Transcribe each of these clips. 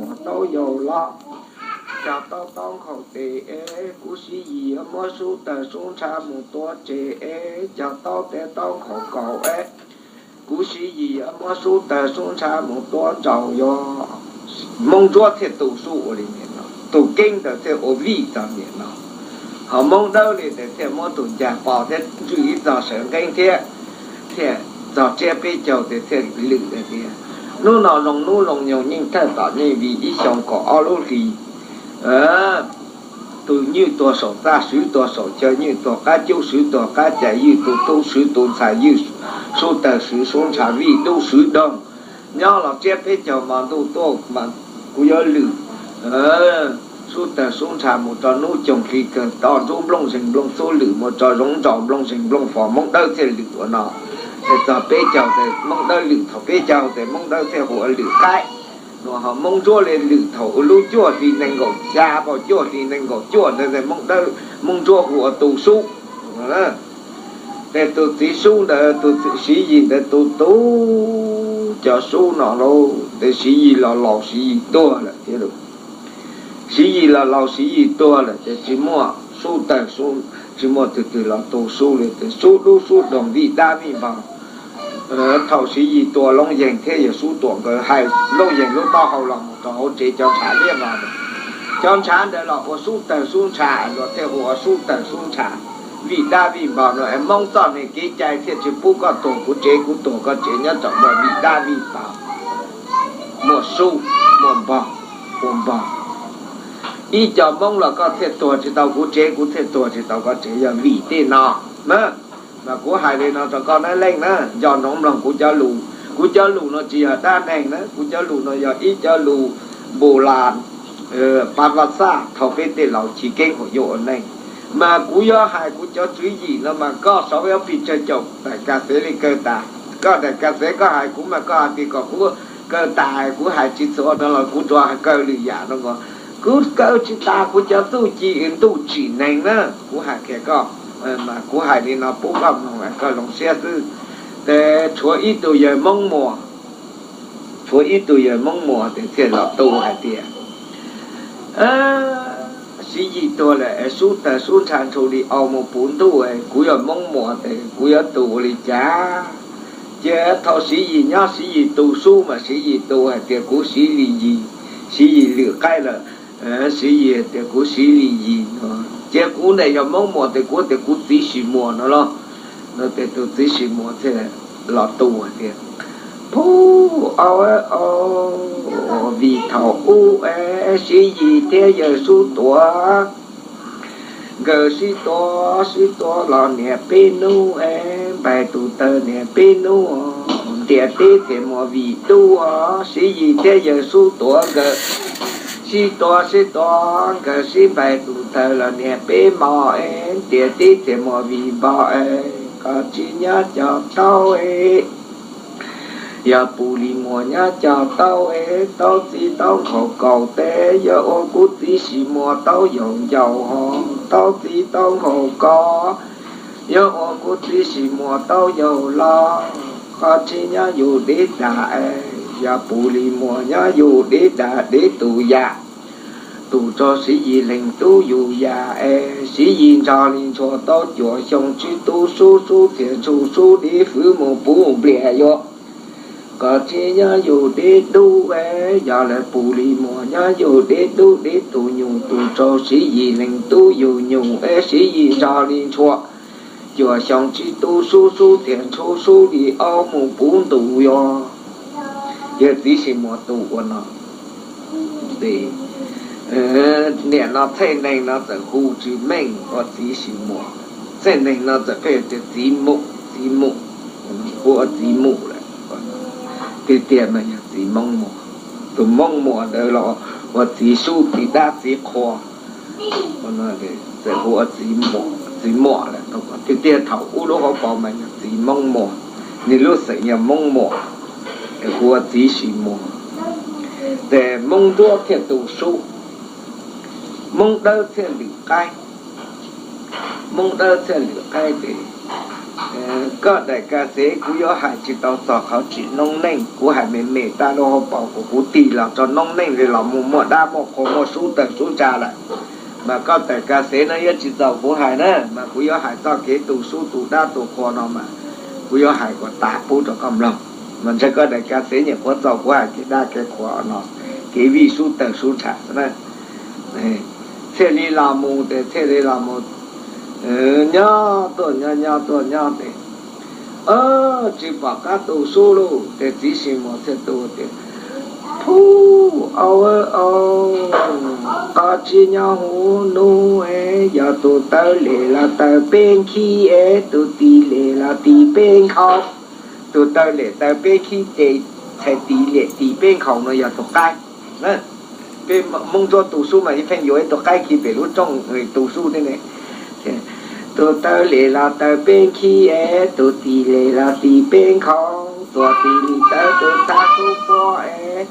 muag taub yaus los, cog taub taub nkhaus tes es kuv Siv Yis muab sub tawg sub ntsha mus tua tseg es cog taub teb taub nkhaus kaus es kuv Siv Yis muab sub tawg sub ntsha mus tua nraus yog. Hmoob Ntsuab thiaj tu sub ua li nim no, tus Keeb ntawd thiaj ua vij txog nim no. Ho Hmoob Dawb li ntawd thiaj muab tus ncag pos thiab ntswj ib txog sawv nqeeb thiab, thiaj txog tsiab peb caug tes thiaj lwm hais tias, hnub no zoo hnub zoo nyoog yeej thawj tom yeej vim ib xyoo kaum ob lub hlis, tus nywj tuag saum txaj, swv tuag saum chaw, nywj tuag qab cub, swv tuag qab cais, ywj tus tub, swv tus ntxhais, ywj sub tawg swv sub ntsha, vij dub swv doog. Nyob los tsiab peb caug mas ntuj tuaj mas kuv yuav lwm sub tawg sub ntsha mus rau hnub coog hli kawg, to nrub nplooj zeeg nplooj xub lwm mus rau zoov nraus nplooj zeeg nplooj fos, Hmoob Dawb thiaj lwm ua no. Es txog peb caug tes Hmoob Dawb lwm, thaum peb caug tes Hmoob Dawb thiaj hu ua lwm qaib. Ho Hmoob Ntsuab li lwm thaum ua lub cuaj hli nees nkaum xya, cuaj hli nees nkaum cuaj ntawd, Hmoob Dawb, Hmoob Ntsuab hu ua tu sub. Ces tus txiv sub ntawd, tus Siv Yis ntawd tu tu cov sub no lauj, ces Siv Yis los laus Siv Yis tuag lawm thiab lauj. Siv Yis los laus Siv Yis tuag lawm ces tsis muaj sub tawg sub, tsis muaj twg twg los tu sub li, ces sub dub sub doog, vij dab vij npog. Thaum Siv Yis tua Looj Yeeg thiab Yawg Sub Tuam nkawd hais Looj Yeeg lub taub hau los mus rau hauv tsev cov ntshav liab no, cov ntshav ntawd los ua sub tawg sub ntsha, luag thiaj hu ua sub tawg sub ntsha, vij dab vij npog no es Hmoob txoj niag kev cai thiaj tsis pub koj tuag kuv tsev, kuv tuag koj tsev, nyob tseem muaj vij dab vij npog, muaj sub, muaj npog, ua npog. Ib co Hmoob los koj thiaj tuag tsis tau kuv tsev, kuv thiaj tuag tsis tau koj tsev, yog vim tej no na. Mas kuv hais li no rau koj na Leej na, nco ntsoov mloog kuv cov lus. Kuv cov lus no tsis yog dab neeg na, kuv cov lus no yog ib cov lus npu las, pav vas xaj thaum peb tej laus chiv keeb hauv yuav ua neej. Mas kuv yuav hais kuv cov tswv yim no mas koj xav yuav pij tsawg caum daim ka xev li kaw tas. Koj daim ka xev koj hais kuv mas koj hais tias kom kuv kaw tas, kuv hais tsis txhua no los kuv tsuas kaw lwm yam no ko. Kuv kaw tsis tas kuv cov txuj ci ntuj tsim neeg na, kuv hais kiag koj, mas kuv hais li no pub koj mloog koj zoo siab xwb. Ces tshuav ib tug yawg Hmoob Muas, tshuav ib tug yawg Hmoob Muas ces thiaj los tu hais tias, Siv Yis tuag lawm es sub tawg sub ntsha ntshu li au mus puv ntuj, kuv yog Hmoob Muas ces kuv yuav tu ua li cas? Ces thaum Siv Yis nyob Siv Yis tu sub mas Siv Yis tu hais tias kuv Siv Lis Yis, Siv Yis lwm qaib lawm, Siv Yis tias kuv Siv Lis Yis, ces kuv ntawm yog Hmoob Muas ces kuv tias kuv txiv Sis Muas no los. No ces tus txiv Sis Muas thiaj los tu hais tias, Phuj, au, au, vim thaum ub es Siv Yis thiab yawg Sub Tuam nkawd sib tua sib tua los niam peb hnub es npaig tus taw niam peb hnub, ntiaj teb txias muas vim dub. Siv Yis thiab yawg Sub Tuam nkawd sib tua sib tua, nkawd sib npaig tus taw los niam peb hmo es ntiaj teb txias muas vim npog es, koj tsis nyob cog taub es, yog Pus Lis Muas nyob cog taub es, taub txiv taub nkhaus kaus tes, yuav ua kuv txiv Sis Muas taub yaus ncaus ho, taub txiv taub nkhaus kaus, yuav ua kuv txiv Sis Muas taub yaus los, koj tsis nyob yus deb dag es, yog Pus Lis Muas nyob yus deb dag deb tus yam, tus rau Siv Yis leeg tub yus yam es, Siv Yis nrog Lis Ntshua tau cuam xyoo tsib tub sub sub txhias ntshu sub dib fwv mus puv nplias yuav, koj tsis nyob yus deb dub es, yog lawv Pus Lis Muas nyob yus deb dub deb tus nyuj, tus rau Siv Yis leeg tub yus nyuj es, Siv Yis nrog Lis Ntshua cuam xyoo tsib tub sub sub txhias ntshu sub li aub mus puv ntuj yuav. Yawg txiv Sis Muas tu ua no. Ces niam no txheej neeg no txawm hu tsis meej ua txiv Sis Muas, txheej neeg no txawm pheej tias txiv Mum, txiv Mum, hu ua txiv Mum lawm. Tiag tiag mas yog txiv Moob Muas. Tus Moob Muas ntawd los ua txiv sub txiv dab txiv qhua, txawm hu ua txiv Muas lawm. Tiag tiag thaum ub lub hauv paus mas yog txiv Moob Muas, nws lub xeem yog Moob Muas, es hu ua txiv Sis Muas. Ces Moob Ntsuab thiaj tu sub, Moob Dawb thiaj lwm qaib. Moob Dawb thiaj lwm qaib ces Koj daim ka xev kuv yuav hais tsis tau txog qhov tsim noob neej, kuv hais me me tag lub hauv paus kuv tig los tso noob neej li los mus muaj dab muaj qhua muaj sub tawg sub tsa lawm. Mas koj daim ka xev no yuav tsis txaus kuv hais na, mas kuv yuav hais txoj kev tu sub tu dab tu qhua no mas kuv yuav hais kom tas pub rau koj mloog. Mas ntshe koj daim ka xev nyuam qhuav txaus kuv hais kev dab kev qhua no, kev vij sub tawg sub tsa xwb na. Thiaj li los mus ces thiaj li los mus nyob tuaj nyob nyob tuaj nyob ces tsis pom qab tu sub lauj. Ces txiv Xis Muas thiaj tu tias, Phuj, au au, qhov tsis nyob huv nub es yog tus taw lem los taw peb khib es tus tis lem los tis peb nkhaus. Tus taw lem taw peb khib ces txhais tis lem tis peb nkhaus no yog tus qaib. Peb Hmoob Ntsuab tu sub mas yeej pheej yuav ib tug qaib khi pem lub rooj tu sub thiab ne. Tus taw lem los taw peb khib es tus tis lem los tis peb nkhaus, txuas tis li tawv tus txhab sub quab es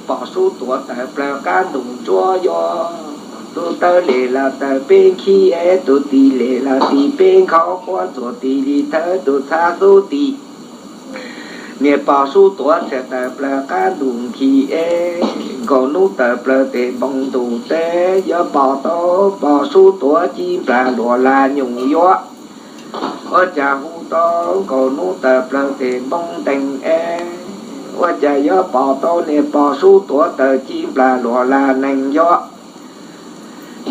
pom sub tuav tawm plaws qab ntus ntsuab yuav. Tus taw lem los taw peb khib es tus tis lem los tis peb nkhaus, quab txuas tis li tawv tus txhab sub tis. Niam pog sub tuav txhais tawm plaws qab ntus nkhis es, nkaus hnub tawm plaws tes npoo ntus teb, yuav pom tau pog sub tuav ci nplas luas lag nyuj yuav. Ua cas hu tau nkaus hnub tawm plaws tes npoo ntees es, ua cas yuav pom tau niam pog sub tuav tawm ci nplas luas lag nees yuav.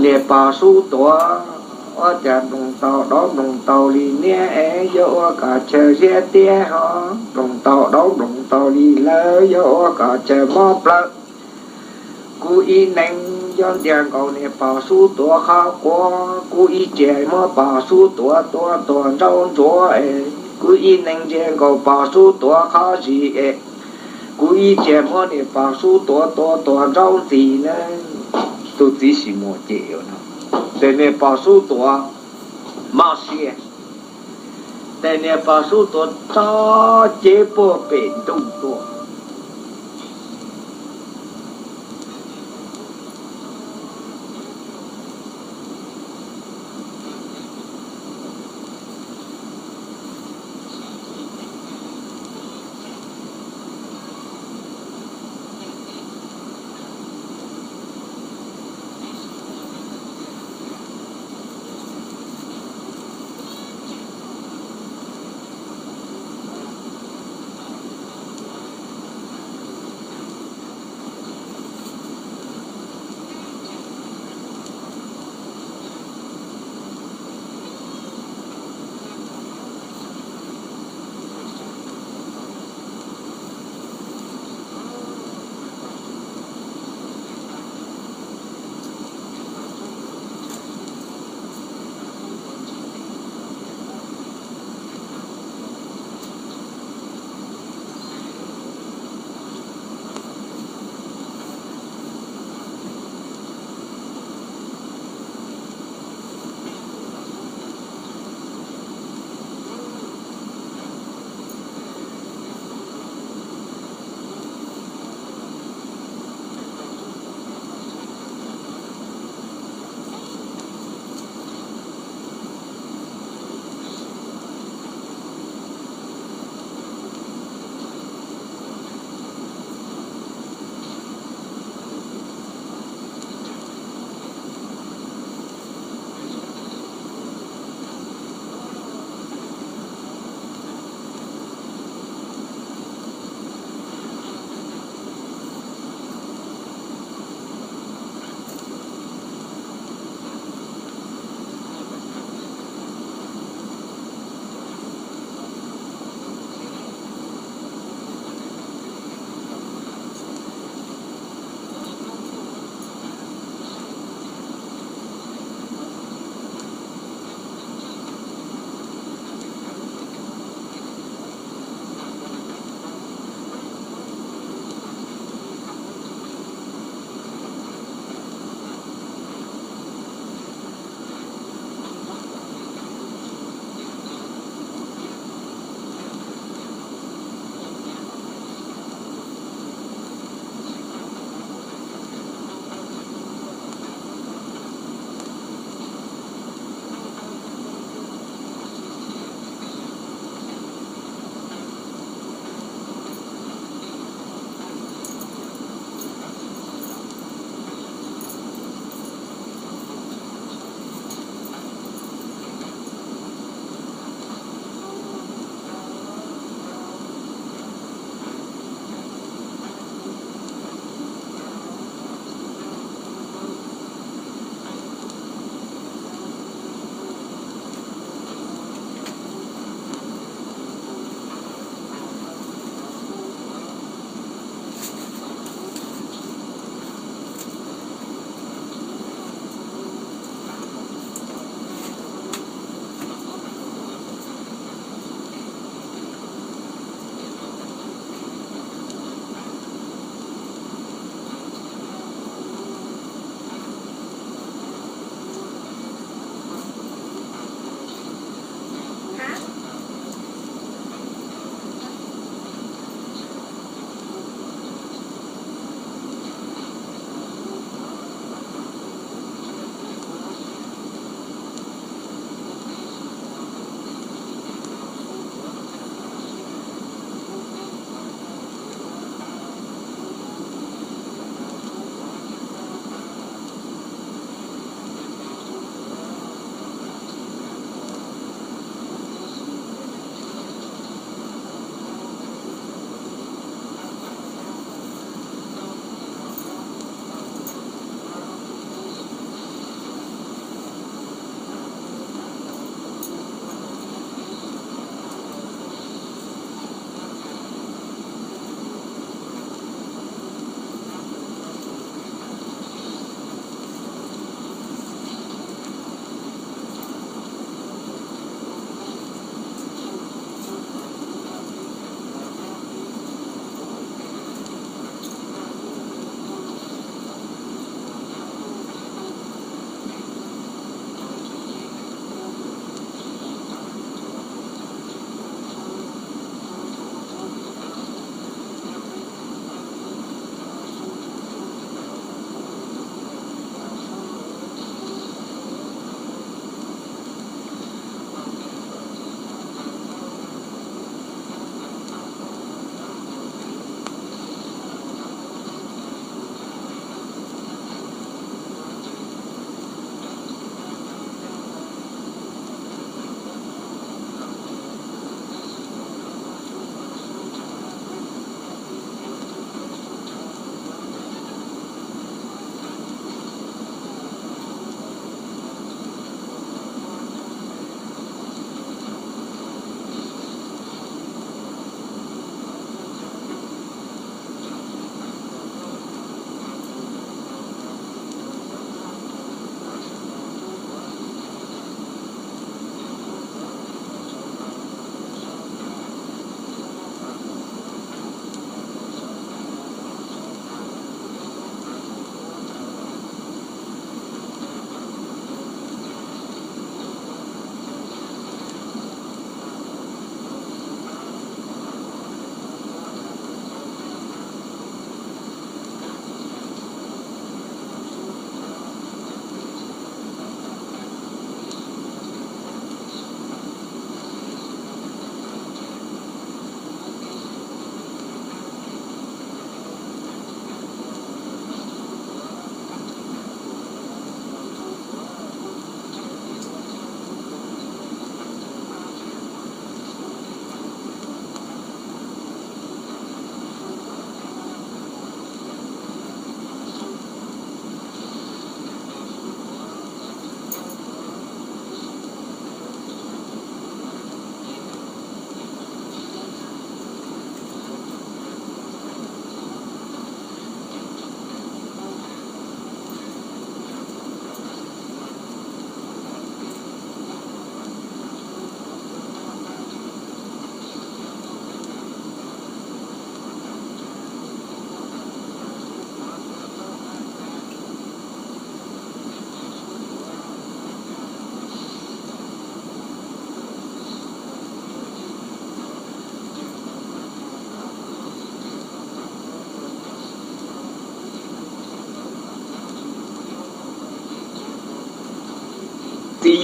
Niam pog sub tuav, ua cas nploos tau dov nploos tau li niab es, yuav ua kom chaw ziab tiab ho, nploos tau dov nploos tau li lawv, yuav ua kom chaw mob plawv. Kuv ib neeg yuav ntiag nkaus niam pog sub tuav qhov quav, kuv ib tse muab pog sub tuav tua tuag nraub ntsuav es, kuv ib neeg ntsia nkaus pog sub tuav qhov zis es, kuv ib tse muab niam pog sub tuav tua tuag nraub ntxis na. Tus txiv Xis Muas cem no, ces niam pog sub tuav mob siab, ces niam pog sub tuav tso cev puag pem ntuj tuaj.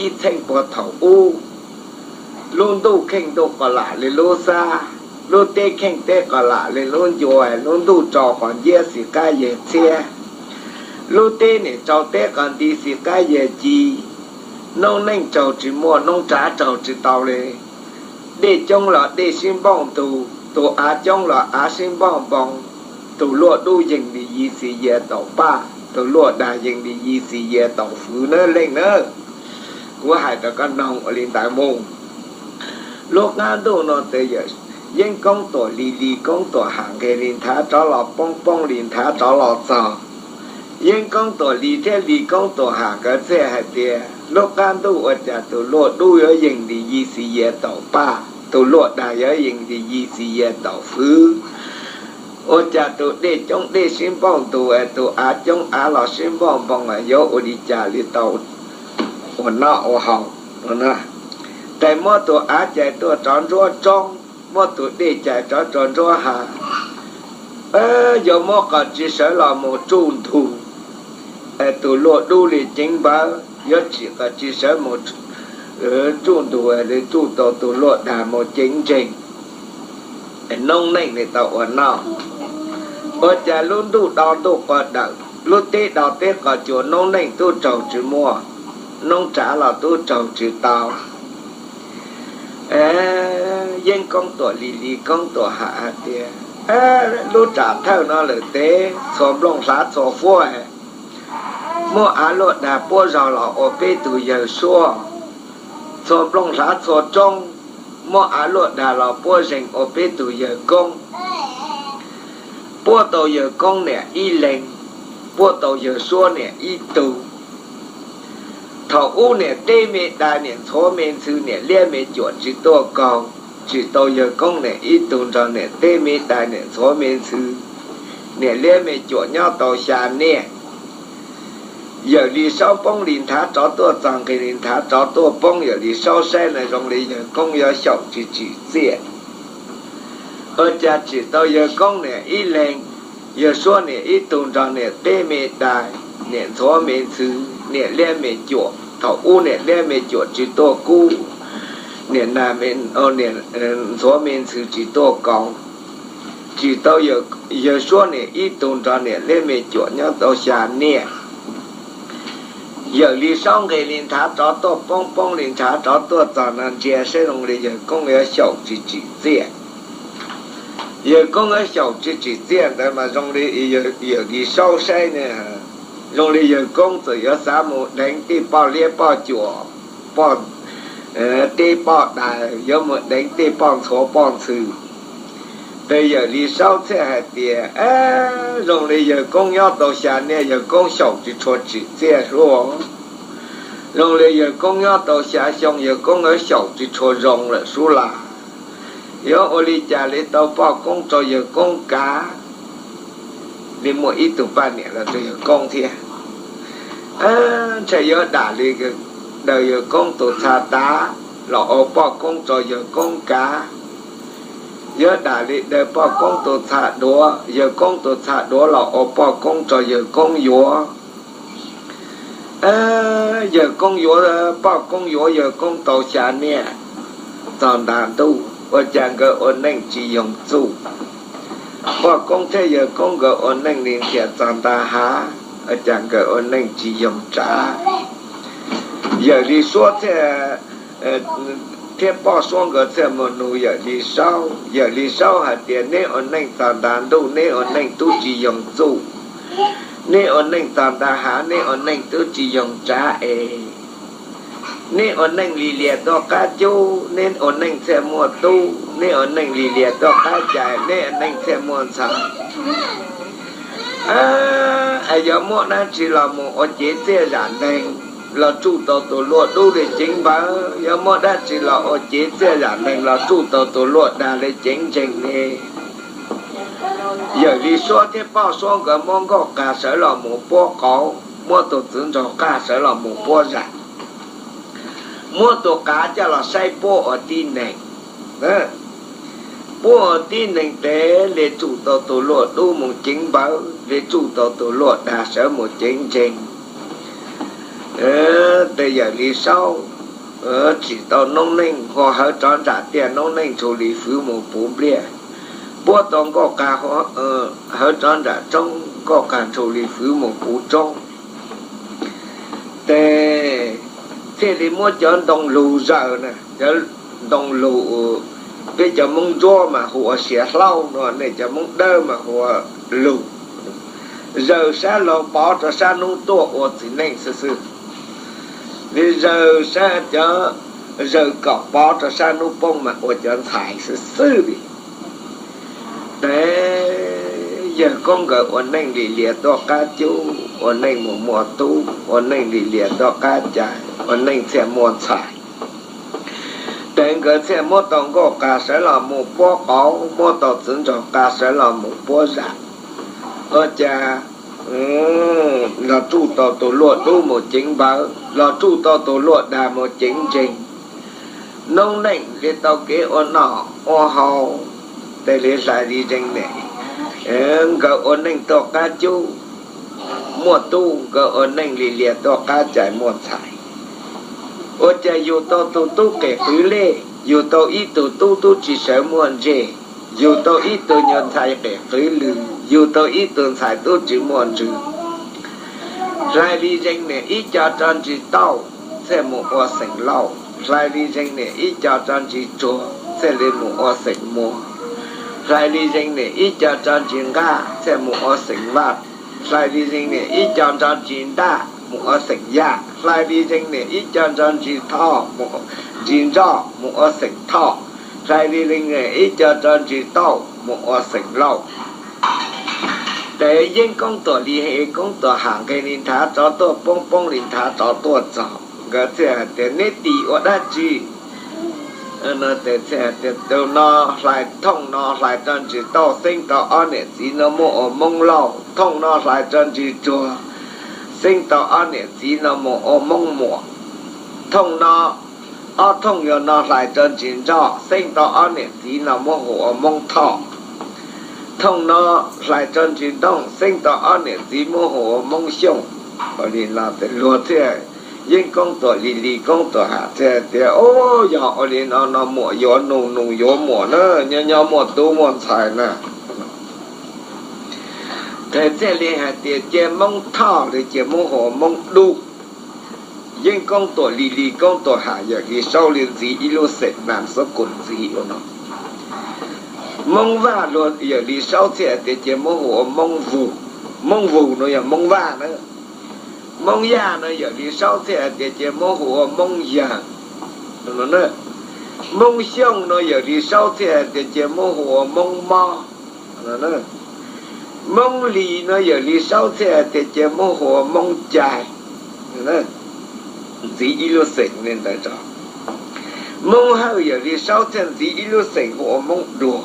ib txheej puag thaum ub, lub ntuj kheej ntuj qos lam li lub xab, lub teb kheej teb qos lam li lub ncua, lub ntuj tso qos nciab xim qab yag txhiab, lub teb niam tso teb qos nti xim qab yag ci, noob neej raug tsis muaj noob tsav raug tsis tau li. Dej coob los dej sib npauj ntug, tus av coob los av sib npauj npoo, tus luaj dub yeej li yi xis yas taum paj, tus luaj dag yeej li yi xis yas taum fwv nawb leej nawb. Kuv hais rau koj noog ua li ntawd mus. Lub qab ntuj no tes yawm yeeb koob tuam li li koob tuam ham nqes li nthav rov los poob poob li nthav rov los txog. Yeeb koob tuam li thiab li koob tuam ham nkawd txhij hais tias lub qab ntuj ua cas tus luaj dub yuav yeej li yi xis yas taum paj, tus luaj dag yuav yeej li yi xis yas taum fwv. Ua cas tus dej coob dej sib npauj ntug, tus av coob av los sib npauj npoo, yuav ua li cas li tau ua noj ua haus no. Tes muab tus av cais tuaj rov ntsuab roob, muab tus dej cais rov rau ntsuab hav, yuav muab qos tsis sawv los mus tsuj ntug, es tus luaj dub li ceev npawv, yuav tsim qos tsis sawv mus tsuj ntug li tsuj tau tus luaj dag mus ceev nreeg, noob neej li tau ua noj. Ua cas lub ntuj do ntuj qos dawm, lub teb do teb qos cua, noob neej tub raug tsis muaj, noob tsav los tub raug tsis tau. Yeeb koob tuam li li koob tuam ham hais tias, lub tsam thawj no lawm tes txhua nplooj hlav txhua fuab, muab av luaj dag puab zog los ua peb tug yawg suab. Txhua nplooj hlav txhua roob, muab av luaj dag los puab zeeg ua peb tug yawg koob. Puab tau yawg koob niam ib leeg, puab tau yawg suab niam ib tug. Thaum ub niam teb me dais niam ntxhuav me ntxhw niam liab me cuam tsis tuaj kaug, tsim tau yawg koob niam ib tug nrog niam teb me dais niam ntxhuav me ntxhw, niam liab me cuam nyob tau xya niaj. Yawm Lis Saub poob li nthav rov tuaj txog nqis li nthav rov tuaj poob, Yawm Lis Saub saib na zoo li yawg koob yuav xyaum tsis tsim txiaj. Ua cas tsim tau yawg koob niam ib leeg, yawg suab niam ib tug nrog niam teb me dais, niam ntxhuav me ntxhw, niam liab me cuam. Thaum ub niam liab me cuam tsis tuaj kub, niam nag, niam ntxhuav me ntxhw tsis tuaj kaus. Tsim tau yawg suab niam ib tug nrog niam liab me cuam nyob tau xya niaj. Yawm Lis Saub nqis li nthav rov tuaj poob, poob li nthav rov tuaj txog no ntsia saib zoo li yawg koob yuav xyaum tsis tsim txiaj. Yawg koob yuav xyaum tsis tsim txiaj ntawd mas zoo li Yawm Lis Saub saib ne, zoo li yawg koob txawm yuav xav mus deev tej poj liab poj cuam, poj teb poj dais, yuav mus deev tej poj ntxhuav poj ntxhw. Tes Yawm Lis Saub thiaj hais tias, zoo li yawg koob nyob tau xya niaj yawg koob xyaum tsis tshua tsim txiaj sub. Zoo li yawg koob nyob tau xya xyoo yawg koob yuav xyaum tsis tshua zoo lawm sub las. Yuav ua li cas li tau poj koob rau yawg koob kav? Li muaj ib tug poj niam los rau yawg koob thiab. Ntshai yuav dam li daws yawg koob tus txha tav los ua poj koob rau yawg koob kav. Yuav dam li daws poj koob tus txha duav, yawg koob tus txha duav los ua poj koob rau yawg koob yuav. Yawg koob yuav, poj koob yuav yawg koob tau xya niaj, txog nta ntuj ua cas nkawd ua neej tsis yoog txuj. Poj koob thiab yawg koob nkawd ua neej li nthias txog nta hav, ua cas nkawd ua neej tsis yoog tsav. Yawm Lis Suab thiab, thiab poj suab nkawd thiaj mus nug Yawm Lis Saub. Yawm Lis Saub hais tias, neb ua neej txog nta ntuj neb ua neej tub tsis yoog txuj, neb ua neej txog nta hav neb ua neej tub tsis yoog tsav es. Neb ua neej li lias tuaj qab cub neb ua neej thiaj muaj tub, neb ua neej li lias tuaj qab cais neb ua neej thiaj muaj ntxhais. Es yuav muab dab tsi los mus ua cev txiaj zam neeg los tsuj tau tus luaj dub li ceev npawv? Yuav muab dab tsi los ua cev txiaj zam neeg los tsuj tau tus luaj dag li ceev ntseeg ne? Yawm Lis Suab thiab poj suab nkawd muab nkauj qag sawv los mus puab qauv, muab tus txwv nraug qag sawv los mus puab zam, muab tus qav coj los saib puab ua tib neeg. Puab ua tib neeg tes li tsuj tau tus luaj dub mus ceev npawv, li tsuj tau tus luaj dag sawv mus ceev ntseeg. tes Yawm Lis Saub tsim tau noob neej, hos hawv rov nram tiaj noob neej ntshu li fwv mus puv npliaj, puab tau nkauj qas, hawv rov nram roob nkauj qas ntshu li fwv mus puv roob. Tes thiaj li muab cov ntoo lug zaws na, cov ntoo lug, peb cov Moob Ntsuab mas hu ua siav hlaub no, nej cov Moob Dawb mas hu ua lug. Zaws sab laug pov rau sab hnub tuaj ua txiv neej xwb xwb. Li zaws sab cov, zaws kaum pov rau sab hnub poob mas ua cov ntxhais xwb xwb li. Tes yawg koob nkawd ua neej lim lias tuaj qab cub, ua neej mus muaj tub, ua neej lim lias tuaj qab cais, ua neej thiaj muaj ntxhais. Tes nkawd thiaj muab tau nkauj qas sawv los mus puab qauv, muab tau txiv nraug qas sawv los mus puab zam. Ua cas los tsuj tau tus luaj dub mus ceev npawv, los tsuj tau tus luaj dag mus ceev ntseeg. Noob neej li tau kev ua noj ua haus, tes li hlais li zeeg ne, nkawd ua neej tuaj qab cub, muaj tub, nkawd ua neej lim lias tuaj qab cais muaj ntxhais. Ua cas yug tau tus tub qes qwv lej, yug tau ib tug tub tub tsis sawv muaj ntsej, yug tau ib tug nyuag ntxhais qes qwv lwg, yug tau ib tug ntxhais tub tsis muaj ntswg. Hlais li zeeg niam ib co rau ntsis tauj, thiaj mus ua xeem lauj. Hlais li zeeg niam ib co rau ntsis tsuag, thiaj li mus ua xeem muag. Hlais li zeeg niam ib co rau ntsis nqaj, thiaj mus ua xeem vaj. Hlais li zeeg niam ib co rau ntsis ntaj, mus ua xeem yaj. Hlais li zeeg niam ib co rau ntsis thoj, ntsis nroj, mus ua xeem thoj. Hlais li zeeg niam ib co rau ntsis tauj, mus ua xeem lauj. Tes Yeeb Koob Tuam Lis Hes Koob Tuam Ham nqes li nthav rov tuaj, poob poob li nthav rov tuaj txog, nkawd thiaj hais tias neb tis ua dab tsi? Tes thiaj hais tias tus no hlais, thooj no hlais rau ntsis tauj, xeeb tau ob niam txiv no muab ua Moob Lauj. Thooj no hlais rau ntsis tsuag, xeeb tau ob niam txiv no mus ua Moob Muam. Thooj no, ob thooj yog no hlais rau ntsis nroj, xeeb tau ob niam txiv no muab hu ua Moob Thoj. Thooj no hlais rau ntsis ntooj, xeeb tau ob niam txiv muab hu ua Moob Xyooj. Ua li no tes luag thiaj, Yeeb Koob Tuam Lis, Lis Koob Tuam Ham thiaj tias, Ub, yog ua li no no muam yuav nus, nus yuav muam na, nyob nyob muaj tub muaj ntxhais na. Tes thiaj li hais tias cia Moob Thoj los cia muab hu ua Moob Dub. Yeeb Koob Tuam Lis, Lis Koob Tuam Ham, Yawm Lis Saub li ntxiv ib lub xeem, nam xub kum ntxiv ua no. Moob Vaj los Yawm Lis Saub thiaj hais tias cia muab hu ua Moob Vug. Moob Vug no yog Moob Vaj na. Moob Yaj no Yawm Lis Saub thiaj hais tias cia muab hu ua Moob Yawg. Moob Xyooj no Yawm Lis Saub thiaj hais tias cia muab hu ua Moob Mob. Moob Lis no Yawm Lis Saub thiaj hais tias cia muab hu ua Moob Cai. Ntxiv ib lub xeem li ntawd tso. Moob Hawj Yawm Lis Saub thiaj ntxiv ib lub xeem hu ua Moob Dua.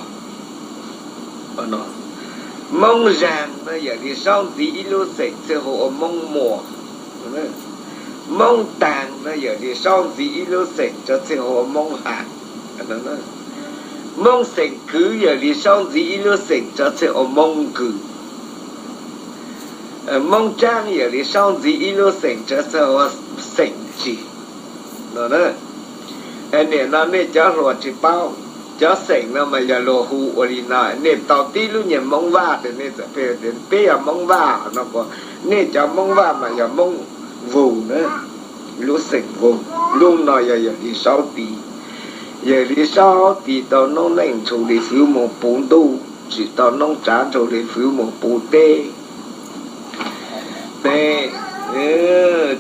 Moob Zaag no Yawm Lis Saub ntxiv ib lub xeem thiaj hu ua Moob Muas. Moob Taag no Yawm Lis Saub ntxiv ib lub xeem rov thiaj hu ua Moob Haag. Moob Xeem Kwv Yawm Lis Saub ntxiv ib lub xeem rov thiaj ua Moob Kws. Moob Tsaab Yawm Lis Saub ntxiv ib lub xeem rov thiaj ua Xeem Tsis. Nim no nej cov hluas tsis paub, cov xeem no mas yog luag hu ua li no, nej tau tib lub nyuag Moob Vaj tes nej txawm pheej tias peb yog Moob Vaj no, nej cov Moob Vaj mas yog Moob Vug na. Lub xeem Vug, lub no yog Yawm Lis Saub tis. Yawm Lis Saub tis tau noob neej ntshu li fwv mus puv ntuj, tsim tau noob tsav ntshu li fwv mus puv teb. Tes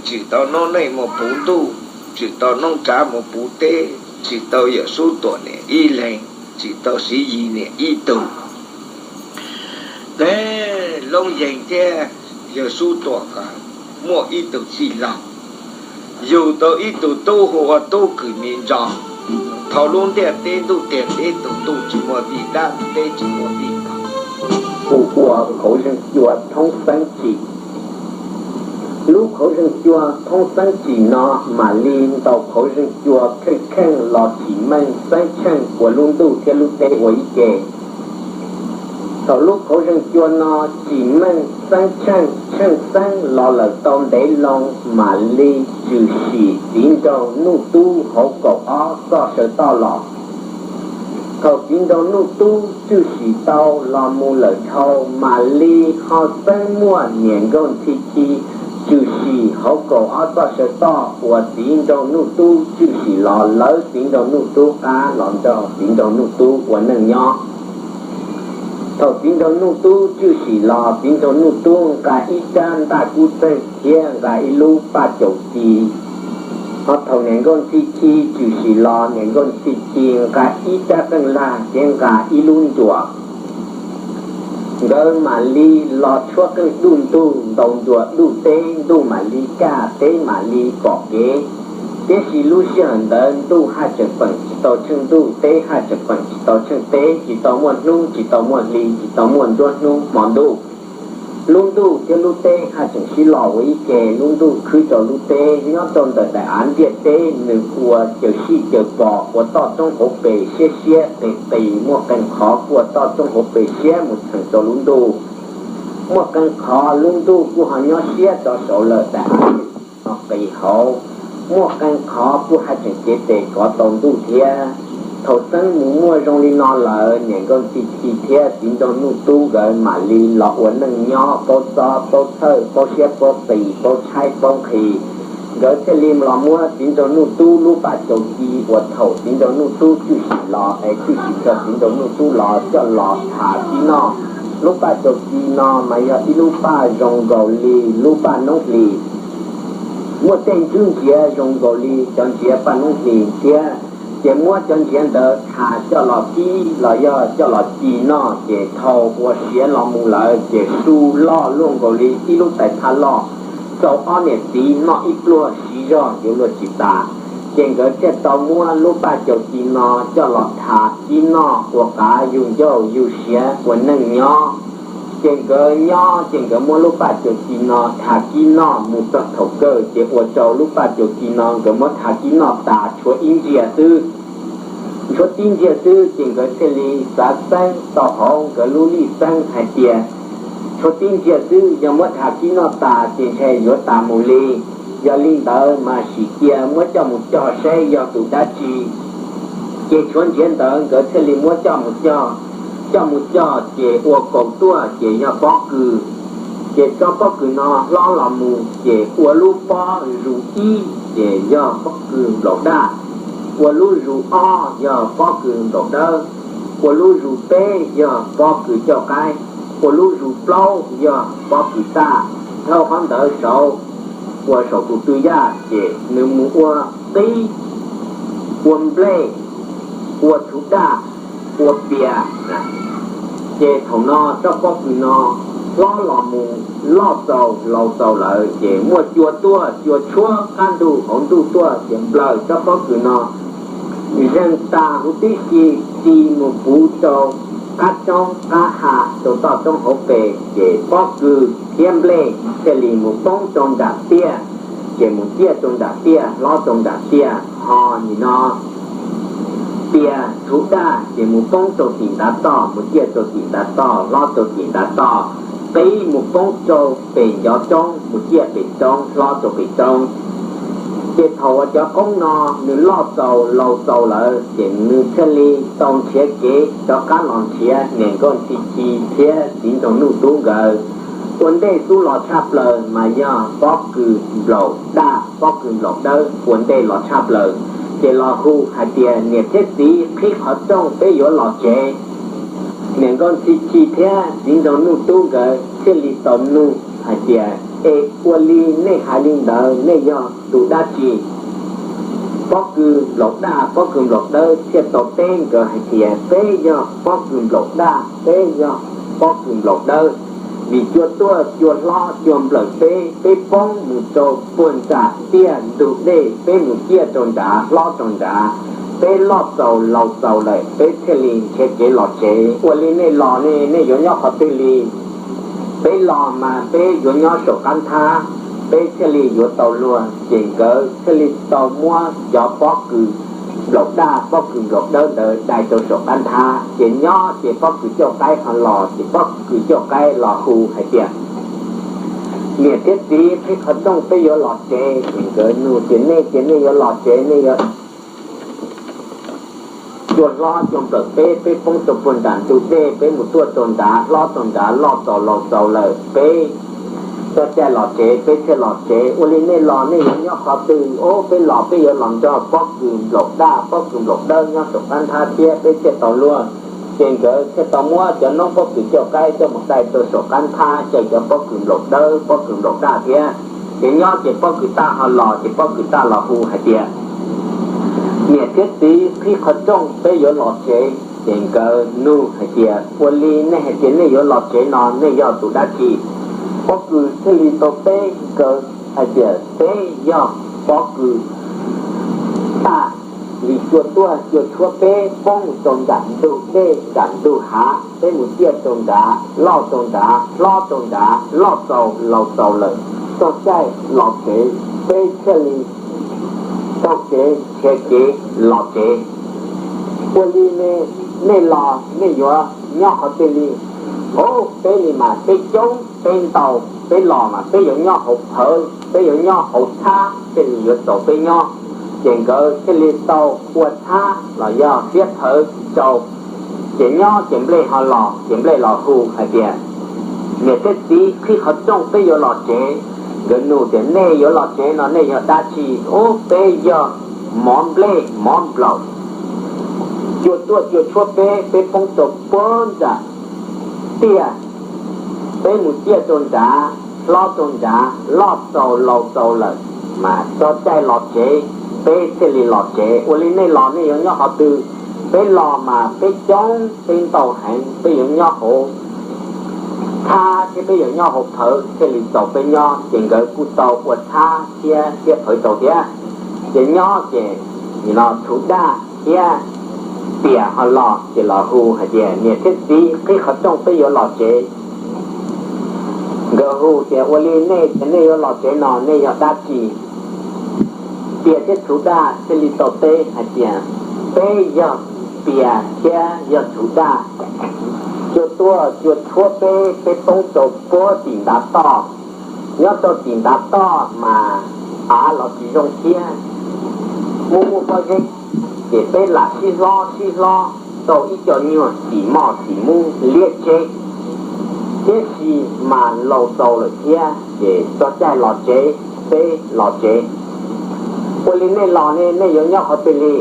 tsim tau noob neej mus puv ntuj, tsim tau noob tsav mus puv teb, tsim tau Yawm Sub Tuam niam ib leeg, tsim tau Siv Yis niam ib tug. Tes Loob Yeeg thiab Yawm Sub Tuam nkawd muaj ib tug tij laug, yug tau ib tug tub hu ua Tub Kws Mi Ntso. Thaum lub ntiaj teb ntuj tiag teb tus ntuj tsis muaj vij, dab teb tsis muaj vij, hu ua Qhauv Zeej Cua Thoob Xeeb Tsim. Lub Qhauv Zeej Cua Thoob Xeeb Tsim no mam li ntaus Qhauv Zeej Cua Kheej Kheej los Tsim Meej Xeeb Tsheej ua lub ntuj thiab lub teb ua ib ce. Thaum lub Qhauv Zeej Cua no Tsim Meej Xeeb Tsheej Pheej Xeeb los lawm tau ntev loo, mam li tshwm sim Txiv Nraug Nuj Tub hauv kaum ob txoj saw toj los. Thaum Txiv Nraug Nuj Tub tshwm sim tau los mus lawm dhau, mam li ho txeeb muaj Niam Nkauj Ntxhi Ci tshwm sim hauv kaum ob txoj saw toj uas Txiv Nraug Nuj Tub tshwm sim los lawv Txiv Nraug Nuj Tub qab los nrog Txiv Nraug Nuj Tub ua neej nyob. Thaum Txiv Nraug Nuj Tub tshwm sim los, Txiv Nraug Nuj Tub nqa ib rab ntaj kub txeeg thiab nqa ib lub paj caum ci. Ho thaum Niam Nkauj Ntxhi Ci tshwm sim los, Niam Nkauj Ntxhi Ci nqa ib rab qeej lag thiab nqa ib lub ncuas. Nkawd mam li los tshuab qeej duj ntug, ntaus ncuas duj teb, ntuj mam li kaj, teb mam li pom kev. Tiam sis lub sij hawm ntawd ntuj haj tseem peem tsis tau tsheej ntuj, teb haj tseem peem tsis tau tsheej teb, tsis tau muaj hnub, tsis tau muaj hli, tsis tau muaj nruab hnub hmo ntuj. Lub ntuj thiab lub teb haj tseem sib los ua ib ke, lub ntuj khwb rau lub teb, nyob rau ntawm daim av ntiaj teb nws ua caws sij caws pos, ua toj roob hauv pes siab siab qis qis, muaj qee qhov kuj ua toj roob hauv pes siab mus txheem rau lub ntuj. Muaj qee qhov lub ntuj kuj ho nyob siab rov saud lawm, daim av no qis hauv. Muaj qee qhov kuj haj tseem cev tes kov tau ntuj thiab. Thaum Xeeb mus muaj zoo li no lawm, Niam Nkauj Ntxhi Ci thiab Txiv Nraug Nuj Tub nkawd mam li los ua neej nyob, paub txob paub txhawj, paub siab paub qis, paub tshaib paub nqhis. Nkawd thiaj li los muab Txiv Nraug Nuj Tub lub paj caum ci uas thaum Txiv Nraug Nuj Tub tshwm sim los es tshwm sim txog Txiv Nraug Nuj Tub los coj los tham tib noj. Lub paj caum ci no mas yog ib lub paj zoo nkaus li lub paj noob hlis, muaj tej ntswb ntsiav zoo nkaus li cov ntsiav paj noob hlis thiab. Ces muab cov ntsiav ntawd tham coj los kib los yog coj los ci noj, ces thaum ua siav los mus lawm ces su loj luaj nkaus li ib lub tais phaj loj, txaus ob niam txiv noj ib pluag siv zog yuav luag tsis tas. Ces nkawd thiaj tau muab lub paj caum ci no coj los tham kib noj ua qav yug ncauj yug siav ua neej nyob. Ces nkawd nyob ces nkawd muab lub paj caum ci no tham kib noj mus txog thaum kawg, ces ua rau lub paj caum ci no nkawd muab tham kib noj tas tshuav ib ntsiav xwb. Tshuav tib ntsiav xwb ces nkawd thiaj li xav xeeb tau hauv nkawd lub lij xeeb hais tias, tshuav tib ntsiav xwb, yog muab tham kib noj tas ces ntshe yuav tas mus li. Yog li ntawd mas sim cia muab coj mus cog saib yog tus dab tsi. Ces tshuav ntsiav ntawd nkawd thiaj li muab coj mus cog. Coj mus cog ces ua kaum tuaj ces yog pob kws. Ces tsob pob kws no hlob los mus ces ua lub pob zus ib ces yog pob kws nplaum daj, ua lub zus ob yog pob kws nplaum dawb, ua lub zus peb yog pob kws coj qaib, ua lub zus plaub yog pob kws taj. Dhau qhov ntawd saud, ua saum tus twg yaj ces nws mus ua qib, ua nplej, ua txhuv daj, ua pias. Ces thaum no tsob pob kws no hlob los mus loj txaus laus txaus lawm ces muaj cua tuaj cua tshuab qab ntug hauv ntuj tuaj ces nplawm tsob pob kws no zeeg tas huv tib si, ti mus puv rau qab roob qab ha rau toj roob hauv pes ces pob kws thiab nplej thiaj li mus poob rau nram tiaj, ces mus ciaj rau nram tiaj, hlob rau nram tiaj. Ho nim no pias txhuv daj ces mus poob rau tim ntav toj, mus ciaj rau tim ntav toj, hlob rau tim ntav toj. Qib mus poob rau pem ncov roob, mus ciaj pem roob, hlob rau pem roob. Ces thaum uas cov qoob no nws loj txaus laus txaus lawm ces nws thiaj li tau nrhiav kev rov qab los nrhiav Niam Nkauj Ntxhi Ci thiab Txiv Nraug Nuj Tub nkawd. Ua ntej xub los tshaj plaws mas yog pob kws nplaum daj, pob kws nplaum dawb ua ntej los tshaj plaws. Ces los hu hais tias, niam thiab txiv, qhib qhov rooj, peb yuav los tsev. Niam Nkauj Ntxhi Ci thiab Txiv Nraug Nuj Tub nkawd thiaj li tau nug hais tias, es ua li nej hais li ntawd nej yog tus dab tsi? Pob kws nplaum daj, pob kws nplaum dawb thiaj tau teb nkawd hais tias, peb yog pob kws nplaum daj, peb yog pob kws nplaum dawb. Vim cua tuaj cua hlob cua nplawm peb, peb poob mus rau puag nram tiaj ntug dej, peb mus ciaj rau nrad hlob rau nrad, peb loj txaus laus txaus lawm, peb thiaj li nrhiav kev los tsev. Ua li nej los ne, nej yuav nyob qhov twg li? Peb los mas peb yuav nyob saum qab nthab, peb thiaj li yuav tau luag. Ces nkawd thiaj li tau muab cov pob kws nplaum daj, pob kws nplaum dawb ntawd dai rau saum qab nthab. Ces nyob ces pob kws coj qaib ho los, ces pob kws coj qaib los hu hais tias, Niam thiab txiv, qhib qhov rooj, peb yuav los tsev. Ces nkawd nug tias, nej tias nej yuav los tsev, nej yuav cua hlob cua nplawm peb, peb poob rau puag nram ntug dej, peb mus tuaj rau nrad, hlob rau nrad, loj txaus laus txaus lawm, peb txog caij los tsev peb thiaj los tsev. Ua li nej los nej yuav nyob qhov twg? Ob, peb los peb yuav los nrog pob kws nplaum daj, pob kws nplaum dawb nyob saum qab nthab thiab, peb thiaj tau luag. Ces nkawd thiaj tau muab cov noob pob kws coj qaib coj mus dai rau saum qab nthab, caw cov pob kws nplaum dawb, pob kws nplaum daj thiab. Ces nyob ces pob kws daj ho los, ces pob kws daj los hu hais tias, niam thiab txiv, qhib qhov rooj, peb yuav los tsev. Ces nkawd nug hais tias, ua li nej hais tias nej yuav los tsev no, nej yog tus dab tsi? Pob kws thiaj li tau teb nkawd hais tias, peb yog pob kws daj, vim cua tuaj cua tshuab peb poob mus rau nram ntug dej nram ntug hav, peb mus ciaj rau nrad, loj rau nrad, hlob rau nrad, loj txaus laus txaus lawm, txog caij los tsev, peb thiaj li taug kev nrhiav kev los tsev. Ua li nej los nej yuav nyob qhov twg li? Ob, peb li mas peb coob peb ntau, peb los mas peb yuav nyob hauv phawv, peb yuav nyob hauv thab, thiaj li yuav txaus peb nyob. Ces nkawd thiaj li tau ua thab los yog fiab phawv rau. Ces nyob ces nplej ho los, ces nplej los hu hais tias, niam thiab txiv, qhib qhov rooj, peb yuav los tsev. Nkawd nug tias, nej yuav los tsev no nej yog dab tsi? Ob, peb yog mov nplej mov nplaum, cua tuaj cua tshuab peb, peb poob rau puag nram tiaj, peb mus ciaj rau nrad, hlob rau nrad, loj txaus laus txaus lawm, mas txog caij los tsev peb thiaj li los tsev. Ua li nej los nej yuav nyob qhov twg? Peb los mas peb coob peb ntau heev, peb yuav nyob hauv thab thiab peb yuav nyob hauv phawv thiaj li txaus peb nyob. Ces nkawd kuj tau ua thab thiab fiab phawv rau thiab. Ces nyob ces nim no txhuv daj thiab pias ho los, ces los hu hais tias, niam thiab txiv, qhib qhov rooj, peb yuav los tsev. Nkawd hu tias, ua li nej tias nej yuav los tsev no nej yog dab tsi? Pias thiab txhuv daj thiaj li tau teb hais tias, peb yog pias thiab yog txhuv daj, cua tuaj cua tshuab peb, peb poob rau puag tim ntav toj. Nyob rau tim ntav toj mas av los tsis zoo thiab, muaj muaj pob zeb, ces peb lam sib hlob sib hlob tau ib co nyuag tim moj tim mub liab tseb, tiam sis mas laus txaus lawm thiab, ces txog caij los tsev, peb los tsev. Ua li nej los ne, nej yuav nyob qhov twg li?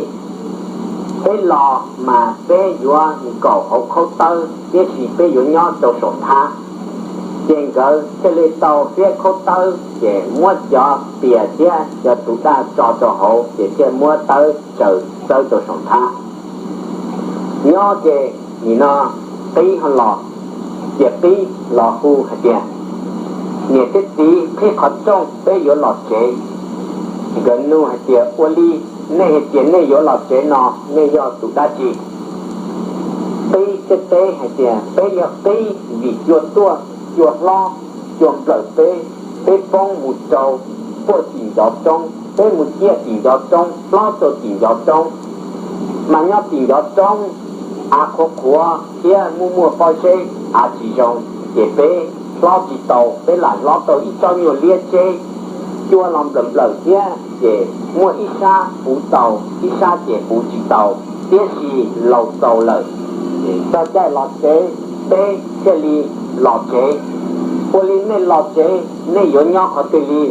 Peb los mas peb yuav nkaum hauv khaub tawb, tiam sis peb yuav nyob rau saum thab. Ces nkawd thiaj li tau fiab khaub tawb, ces muab cov pias thiab cov txhuv daj tso rau hauv, ces thiaj muab tawb tsaws txawb rau saum thab. Nyob ces nim no qib ho los, ces qib los hu hais tias, niam thiab txiv, qhib qhov rooj, peb yuav los tsev. Nkawd nug hais tias, ua li nej hais tias nej yuav los tsev no nej yog tus dab tsi? Qib thiaj teb hais tias, peb yog qib, vim cua tuaj cua hlob cua nplawm peb, peb poob mus rau puag tim ncov roob, peb mus ciaj tim ncov roob, hlob rau tim ncov roob, mas nyob tim ncov roob av qhuav qhuav thiab muaj muaj pob zeb, av tsis zoo, ces peb hlob tsis tau, peb lam hlob tau ib tsob nyuag liab tseb, cua los nplawm nplawm thiab, ces muaj ib sab puv tau, ib sab ces puv tsis tau, tiam sis laus txaus lawm, txog caij los tsev, peb thiaj li los tsev. Ua li nej los tsev, nej yuav nyob qhov twg li?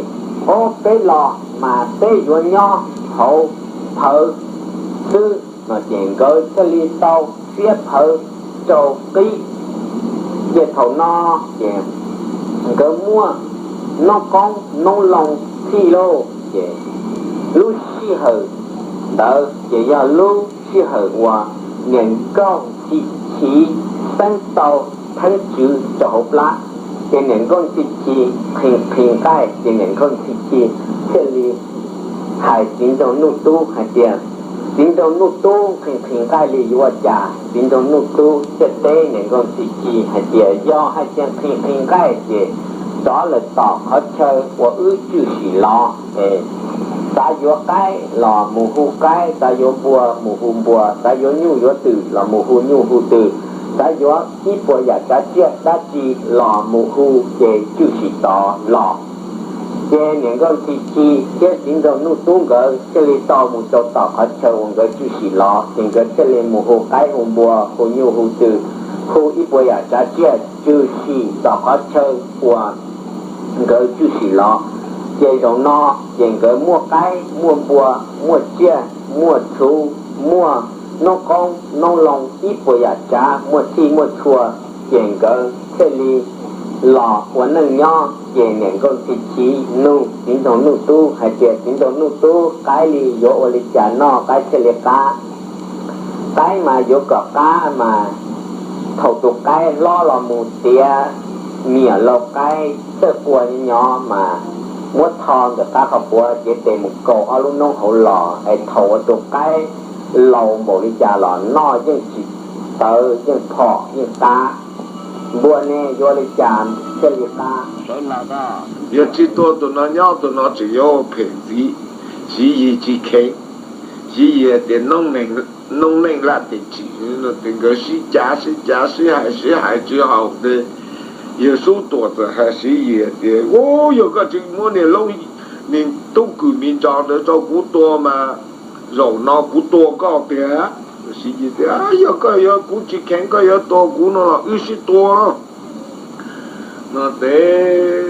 Ob, peb los mas peb yuav nyob hauv phawv xwb. No ces nkawd thiaj li tau fiab phawv rau qib. Ces thaum no ces nkawd muaj noob qoob noob loo txhij lauj, ces lub sij hawm ntawd ces yog lub sij hawm uas niam nkauj Ntxhi Chiv xeeb tau theeb tswv rau hauv plab. Ces niam nkauj Ntxhi Chiv qhis qhis nqaij, ces niam nkauj Ntxhi Chiv thiaj li hais txiv nraug Nuj Tub hais tias, txiv nraug Nuj Tub, qhis qhis nqaij li yuav ua cas? Txiv nraug Nuj Tub thiaj teb niam nkauj Ntxhi Chiv hais tias, yog hais tias qhis qhis nqaij ces rov lawm tom qhov chaw uas wb twb sim los es xav yuav qaib los mus hu qaib, xav yuav npua mus hu npua, xav yuav nyuj yuav twm los mus hu nyuj hu twm. Xav yuav ib puas yam tsav tsiaj dab tsi los mus hu ces tswj sim tod los. Ces niam nkauj Ntxhi Ci thiab txiv nraug Nuj Tub nkawd thiaj li tau mus rau tom qhov chaw uas nkawd tswj sim los, ces nkawd thiaj li mus hu qaib hu npua hu nyuj hu twm, hu ib puas yam tsav tsiaj tswj sim tom qhov chaw uas nkawd tswj sim los. Ces zaum no ces nkawd muaj qaib muaj npua, muaj tsiaj muaj txhu, muaj noob qoob noob loo ib puas yam tsav, muaj txhij muaj txhua, ces nkawd thiaj li los ua neej nyob. Ces niam nkauj Ntxhi Ci nug txiv nraug Nuj Tub hais tias, txiv nraug Nuj Tub, qaib li yuav ua li cas noj qaib thiaj li qab? Qaib mas yuav kom qab mas thaum tus qaib hlob los mus tiav miam laus qaib txawj qua nyob mas muab tho ntawm qab qhov puav cev tes mus kaus ob lub noob hauv los es thaum uas tus qaib laus npaum li cas los noj yeej tsis tawv, yeej phom yeej qab. Npua ne yuav li cas thiaj li qab? Yog tsis tua tus no nyob, tus no tseem yuav phem ntxiv. Siv Yis tsis kheev. Siv Yis hais tias, noob neej laj tes tsim, ces nkawd sib cav sib cav sib hais sib hais tsis haum ces Yawg Sub Tuam txawm hais Siv Yis hais tias, u, yog koj tsis muab niag loob, niag tub kws miv ntso ntawd rau kuv tua mas zaum no kuv tua koj tiag. Siv Yis tias, yog koj yuav, kuv tsis kheev, koj yuav tua kuv no los wb sib tua los. No ces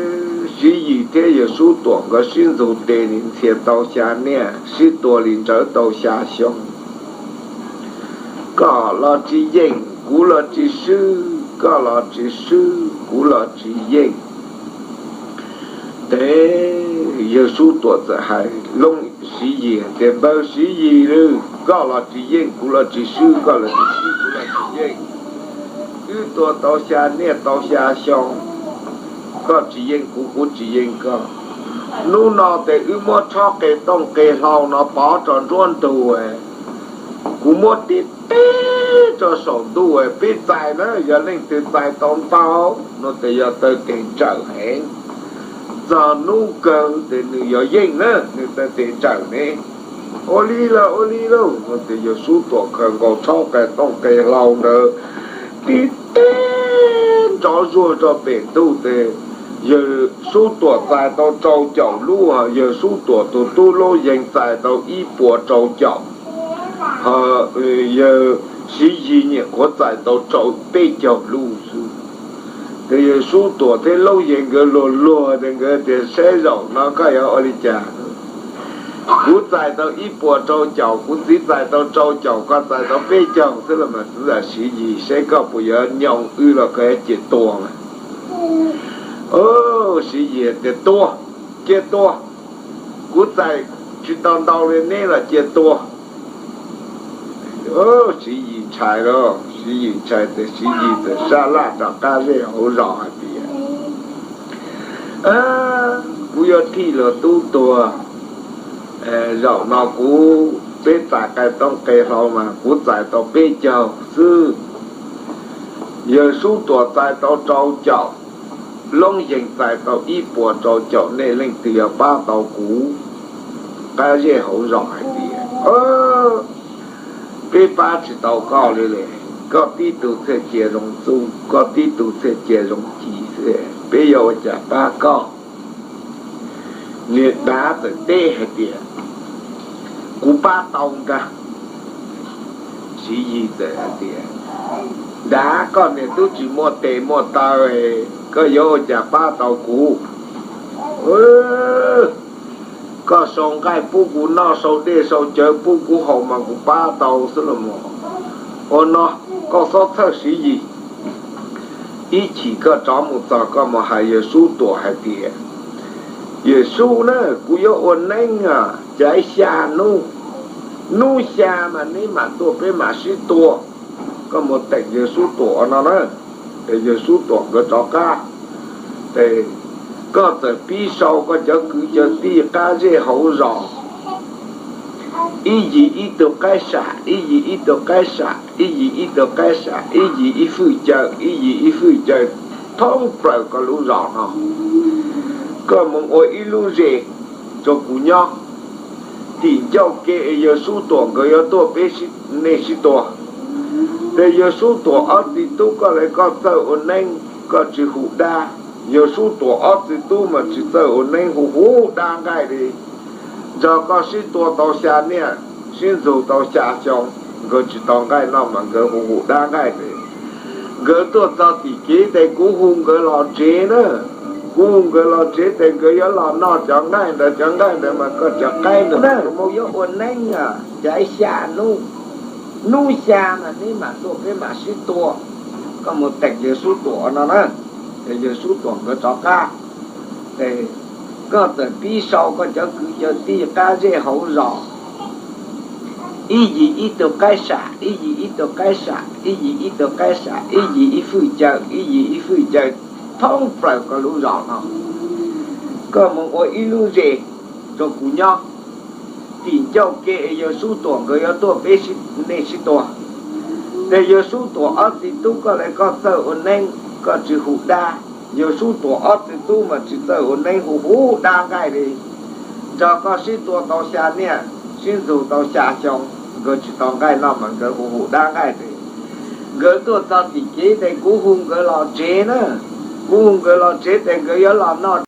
Siv Yis thiab Yawg Sub Tuam nkawd sib ntxug tes li ntxhias tau xya niaj, sib tua li ntsawv tau xya xyoo. Koj los tsis yeej, kuv los tsis swb, koj los tsis swb, kuv los tsis yeej. Ces Yawg Sub Tuam txawm hais loob Siv Yis tias, npawg Siv Yis, koj los tsis yeej, kuv los tsis swb, koj los tsis swb, kuv los tsis yeej. Wb tua tau xya niaj tau xya xyoo, koj tsis yeej kuv, kuv tsis yeej koj. Hnub no ces wb muab tshob qe tooj qe hlau no pov rau nruab ntug, kuv muab tib teg rau saum ntuj, peb txais na, yog leej twg txais tau ntau no ces yog taw tes ntsawm heev. Txog hnub kawg ces nws yog yeej na, nws taw tes ntsawm ne. Ua li los ua li lauj, no ces Yawg Sub Tuam khaws nkaus tshob qe tooj qe hlau ntawd tib teg nrov zuag rau pem ntuj ces Yawg Sub Tuam txais tau rau caum lub, Yawg Sub Tuam tus tub Laub Yees txais tau ib puas rau caum, ho Yawg Siv Yis nyuam qhuav txais tau rau peb caug lub xwb. Ces Yawg Sub Tuam thiab Laub Yees nkawd luag luag ces nkawd tias, saib zaum no koj yuav ua li cas? Kuv txais tau ib puas rau caum, kuv txiv txais tau rau caum, koj txais tau peb caug xwb los mas txiv ntxawm Siv Yis, saib koj puas yuav nyoo wb los koj yuav cia tua mas. Siv Yis tias, tua, cia tua, kuv txais tsis tau ntau li neb los cia tua. Siv Yis ntshai lauj, Siv Yis ntshai ces Siv Yis txawm sab laj rov qab zej hauv zos hais tias, kuv yuav thij luag tub tuag, zaum no kuv, peb txais qe tooj qe hlau mas kuv txais tau peb caug xwb. Yawg Sub Tuam txais tau rau caum, Loob Yees txais tau ib puas rau caum, nej leej twg yog pab tau kuv? Qab zej hauv zos hais tias, peb pab tsis tau koj li, koj tib tug txhiaj cia zoo txuj, koj tib tug txhiaj cia zoo ci xwb, peb yuav ua cas pab koj? Niag dav txawm teb hais tias, kuv pab tau ntag. Siv Yis txawm hais tias, dav, koj niag tub tsis muaj tes muaj taw, koj yuav ua cas pab tau kuv? Koj sau nqaij pub kuv noj, sau dej sau cawv pub kuv haus mas kuv pab tau xwb los mas. Ua no, koj txhob txhawj Siv Yis. Ib chim koj rov mus txog koj mus hais Yawg Sub Tuam hais tias, Yawg Sub na, kuv yuav ua neeb cav xya hnub, hnub xya mas neb mam tuaj peb mam sib tua. Koj mus teem Yawg Sub Tuam no na, es Yawg Sub Tuam nkawd rov qab, es koj txawm pib sau koj cov kwv cov tij qab zej hauv zos, ib yim ib tug qaib sam, ib yim ib tug qaib sam, ib yim ib tug qaib sam, ib yim ib fwj cawv, ib yim ib fwj cawv thoob plaws koj lub zos no. Koj mus ua ib lub zes rau kuv nyob, tim ncauj ke es Yawg Sub Tuam nkawd yuav tuaj peb, nej sib tua. Ces Yawg Sub Tuam ob txiv tub koj le koj txawj ua neeb koj tsis hu dab. Yawg Sub Tuam ob txiv tub mas tsis txawj ua neeb hu hu dab nqaij li. Nrog koj sib tua tau xya niaj, sib ntxug tau xya xyoo, nkawd tsis tau nqaij noj mas nkawd hu hu dab nqaij li. Nkawd tuaj txog tim kev ces kuv hu nkawd los tsev na. Kuv hu nkawd los tsev ces nkawd yuav los noj cov nqaij ntawd, cov nqaij ntawd mas koj cov qaib ntawd na, kuv yuav ua neeb cov xya hnub. Hnub xya mas neb mam tuaj peb mam sib tua. Koj mus teem Yawg Sub Tuam no na. Ces Yawg Sub Tuam nkawd rov qab, ces koj txawm pib sau koj cov kwv cov tij qab zej hauv zos, ib yim ib tug qaib sam, ib yim ib tug qaib sam, ib yim ib tug qaib sam, ib yim ib fwj cawv, ib yim ib fwj cawv, thoob plaws koj lub zos no. Koj mus ua ib lub zes rau kuv nyob, tim ncauj ke Yawg Sub Tuam nkawd yuav tuaj peb, nej sib tua. Ces Yawg Sub Tuam ob txiv tub koj le koj txawj ua neeb koj tsis hu dab. Yawg Sub Tuam ob txiv tub mas tsis txawj ua neeb hu hu dab nqaij li. Nrog koj sib tua tau xya niaj, sib ntxug tau xya xyoo, nkawd tsis tau nqaij noj mas nkawd hu hu dab nqaij li. Nkawd tuaj txog tim kev ces kuv hu nkawd los tsev na. Kuv hu nkawd los tsev ces nkawd yuav los noj